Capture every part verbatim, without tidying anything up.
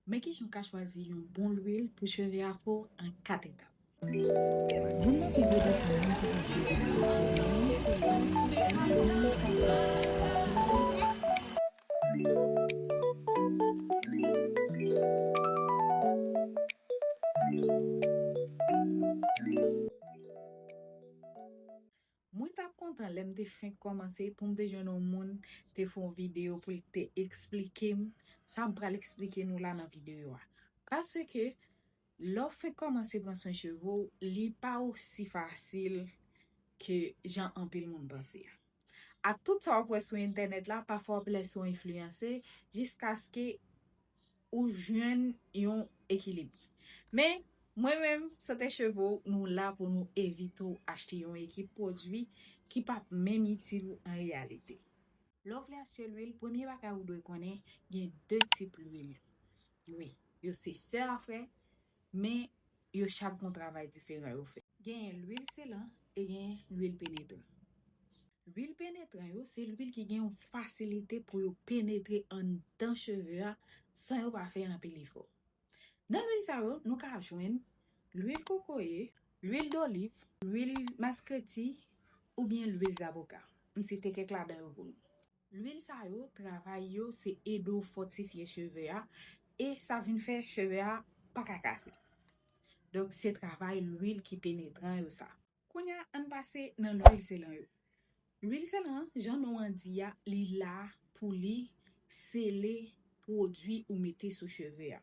Men kijan w ka chwazi yon bon lwil pou cheve afro an kat etap. Youn nan pi gwo defo moun ki gen cheve afro, mwen t ap kontan lè m te fenk kòmanse pou m te jwenn yon moun te fè yon videyo pou l te eksplike m sa m pral eksplike nou la nan videyo a. Paske lè w fenk kòmanse pran swen cheve w, li pa osi fasil ke jan anpil moun panse a. Ak tout sa w ap wè sou entènèt la, pafwa w ap lèse w enfliyanse jiskaske ou jwenn yon ekilib. Men, mwen menm, Sante Cheve w, nou la pou nou evite w achte yon ekip pwodui ki p ap menm itil ou an reyalite. Lè w vle achte lwil, premye bagay ou dwe konnen, gen de tip lwil. Wi, yo se sè a frè, men yo chak gen yon travay diferan yo fè. Genyen lwil selan e genyen lwil penetran. Lwil penetran yo, se lwil ki gen yon fasilite pou yo penetre anndan cheve a san yo pa fè anpil efò. Nan lwil sa yo, nou ka jwenn lwil kokoye, lwil doliv, lwil maskreti, oubyen lwil zaboka. M site kèk ladan yo pou nou. Lwil sa yo, travay yo, se ede w fòtifye cheve a, e sa vin fè cheve a pa ka kase. Donk, se travay lwil ki penetran yo sa. Kounye a, ann pase nan lwil selan yo. Lwil selan, jan non an di a, li la pou li sele pwodui ou mete sou cheve a.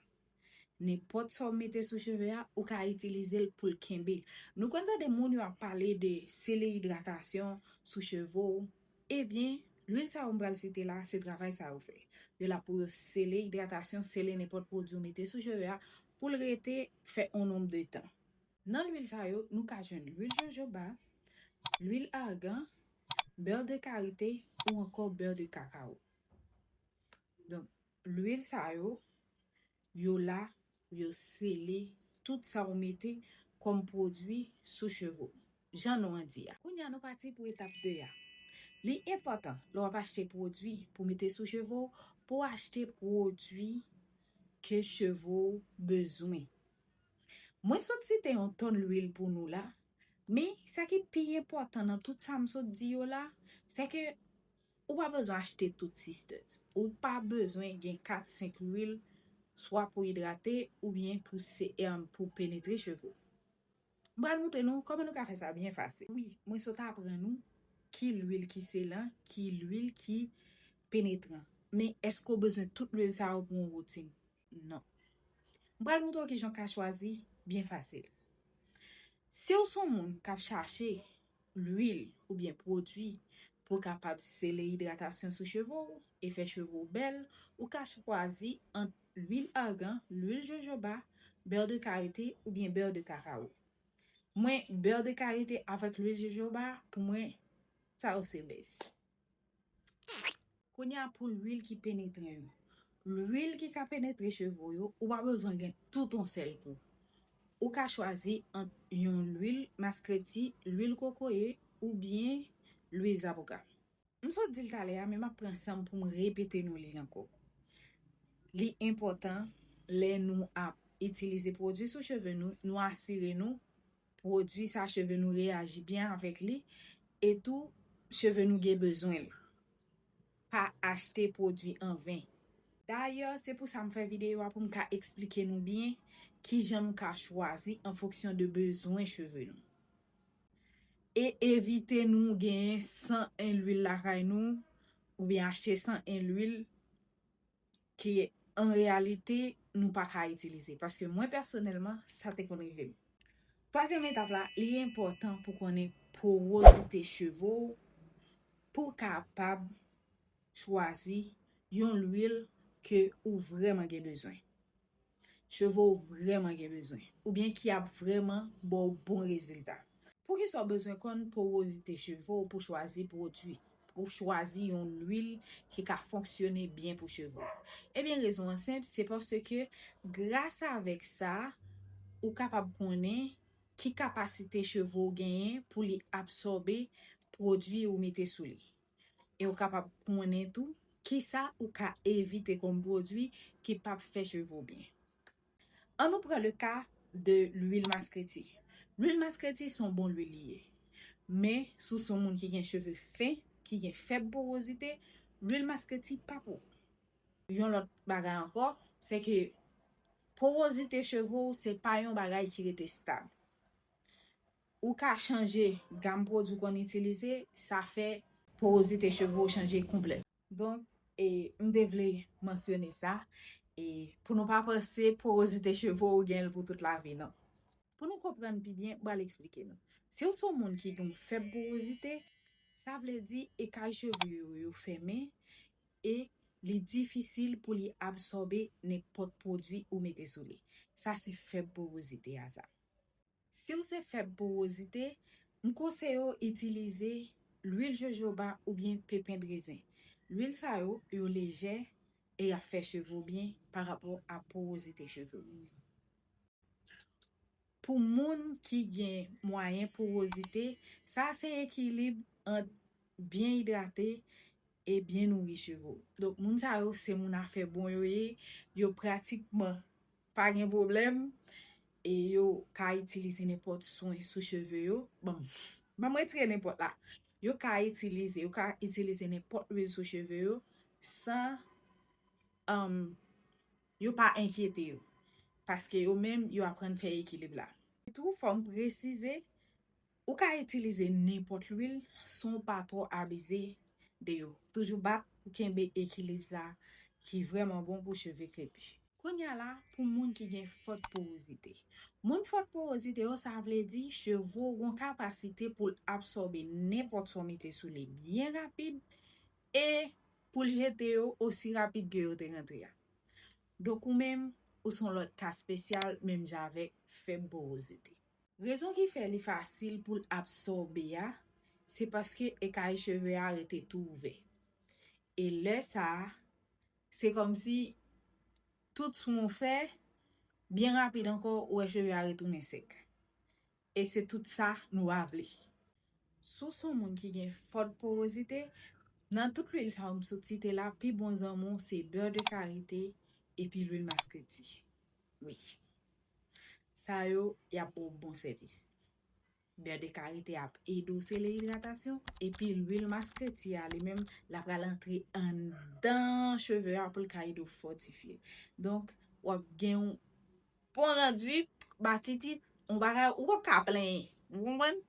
Nenpòt sa w mete sou cheve a, ou ka itilize l pou l kenbe l. Nou konn tande moun yo ap pale de sele idratasyon sou cheve w. Ebyen, lwil sa yo m pral site la, se travay sa yo fè. Yo la pou yo sele idratasyon, sele nenpòt pwodui w mete sou cheve a, pou l rete fè on nonb de tan. Nan lwil sa yo, nou ka jwenn lwil jojoba, lwil argan, bè de karite ou ankò bè de kakawo. Donk, lwil sa yo, yo la pou yo sele tout sa w mete kòm pwodui sou cheve w, jan non an di a. Kounye a, nou pati pou etap de a. Li enpòtan, lè w ap achte pwodui pou mete sou cheve w, pou w achte pwodui ke cheve w bezwen. Mwen sot site yon tonn lwil pou nou la, men sa ki pi enpòtan nan tout sa m sot di yo la, se ke ou pa bezwen achte tout sisters. Ou pa bezwen gen kat, senk lwil, swa pou idrate oubyen pou se, em, pou penetre cheve w. M pral montre nou kòman nou ka fè sa byen fasil. Wi, mwen sot aprann nou ki lwil ki selan, ki lwil ki penetran. Men èske w bezwen tout lwil sa yo pou yon woutin? Non. M pral montre w kijan w ka chwazi byen fasil. Si w se yon moun k ap chache lwil oubyen pwodui pou w kapab sele idratasyon sou cheve w e fè cheve w bèl, ou ka chwazi ant lwil argan, lwil jojoba, bè de karite oubyen bè de kakawo. Mwen, bè de karite avèk lwil jojoba, pou mwen, sa yo se bèst. Kounye a pou lwil ki penetran yo. Lwil ki ka penetre cheve w yo, ou pa bezwen gen tout yon sèl kou. Ou ka chwazi ant yon lwil maskreti, lwil kokoye oubyen lwil zaboka. M sot di l talè a, men m ap pran san m pou m repete nou li ankò. Li enpòtan lè nou ap itilize pwodui sou cheve nou, nou asire nou pwodui sa cheve nou reyaji byen avèk li, e tou cheve nou gen bezwen l. Pa achte pwodui an ven. Dayè, se pou sa m fè videyo a pou m ka eksplike nou byen kijan nou ka chwazi an fonksyon de bezwen cheve nou. E evite nou genyen san en lwil lakay nou, oubyen achte san en lwil ke an reyalite nou pa ka itilize. Paske mwen pèsonèlman, sa te konn rive m. Twazyèm etap la, li enpòtan pou konnen powozite cheve w pou w kapab chwazi yon lwil ke ou vrèman gen bezwen. Cheve w vrèman gen bezwen, oubyen ki ap vrèman ba w bon rezilta. Poukisa w bezwen konn powozite cheve w pou chwazi pwodui, pou chwazi yon lwil ki ka fonksyone byen pou cheve w? Ebyen, rezon an senp, se paske gras avèk sa, ou kapab konnen ki kapasite cheve w genyen pou li absòbe pwodui ou mete sou li. E ou kapab konnen tou Kisa ou ka evite kòm pwodui ki p ap fè cheve w byen? An nou pran le ka de lwil maskreti. Lwil maskreti se yon bon lwil li ye. Men, si w se yon moun ki gen cheve fen, ki gen fèb porozite, lwil maskreti pa pou ou. Yon lòt bagay ankò, se ke porozite cheve w se pa yon bagay ki rete stab. Ou ka chanje gam pwodui w konn itilize, sa fè porozite cheve w chanje konplèt. Donk, e, m te vle mansyone sa, e, pou nou pa panse porozite cheve w gen l pou tout lavi, non. Pou nou konprann pi byen, m pral eksplike nou. Si w se yon moun ki gen yon fèb porozite, sa vle di ekay cheve yo, yo fèmen e li difisil pou li absòbe nenpòt pwodui ou mete sou li. Sa se fèb porozite a sa. Si w se fèb porozite, m konseye w itilize lwil jojoba oubyen pepen drezen. Lwil sa yo, yo lejè e y ap fè cheve w byen pa rapò a porozite cheve w. Pou moun ki gen mwayen porozite, sa se ekilib ant byen idrate e byen nouri cheve w. Donk, moun sa yo, se moun afè bon yo ye, yo pratikman pa gen pwoblèm, e yo ka itilize nenpòt swen sou cheve yo. Bon, ban m retire nenpòt la. Yo ka itilize, yo ka itilize nenpòt lwil sou cheve yo san, um, yo pa enkyete yo. Paske yo menm, yo aprann fè ekilib la. Tou, fò m presize, ou ka itilize nenpòt lwil san w pa twò abize de yo. Toujou bat pou kenbe ekilib sa ki vrèman bon pou cheve krepi. Kounye a la, pou moun ki gen fòt porozite. Moun fòt porozite yo, sa vle di cheve w gon kapasite pou l absòbe nenpòt sa w mete sou li byen rapid e pou l jete yo osi rapid ke yo te rantre a. Donk ou menm, ou se yon lòt ka espesyal, menm jan avèk fèb porozite. Rezon ki fè li fasil pou l absòbe a, se paske ekay cheve a rete tou ouvè. E lè sa a, se kòmsi tout swen w fè, byen rapid ankò, ou wè cheve a retounen sèk. E se tout sa nou pa vle. Si w se yon moun ki gen fòt porozite, nan tout lwil sa yo m sot site la, pi bon zanmi w se bè de karite epi lwil maskreti. Wi. Sa yo, y ap ba w bon sèvis. Bè de karite ap ede w sele idratasyon, epi lwil maskreti a li menm, l ap pral antre anndan cheve a pou l ka ede w fòtifye. Donk, w ap gen yon bon randi, ba titit, yon bagay, ou p ap ka plenyen. Ou konprann?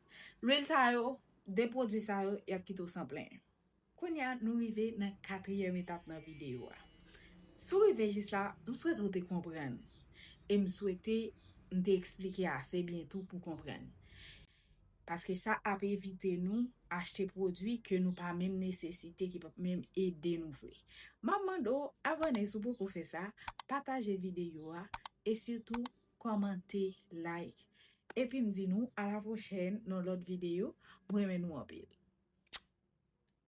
Lwil sa yo, de pwodui sa yo, y ap kite w san plenyen. Kounye a, nou rive nan katriyèm etap nan videyo a. Si w rive jis la, m swete w te konprann. E m swete m te eksplike ase byen tou pou w konprann. Paske sa ap evite nou achte pwodui ke nou pa menm nesesite, ki p ap menm ede nou vre. M ap mande w abòne si w poko fè sa, pataje videyo a, e sitou kòmante, like. Epi m di nou a la pwochèn nan lòt videyo, m renmen nou anpil.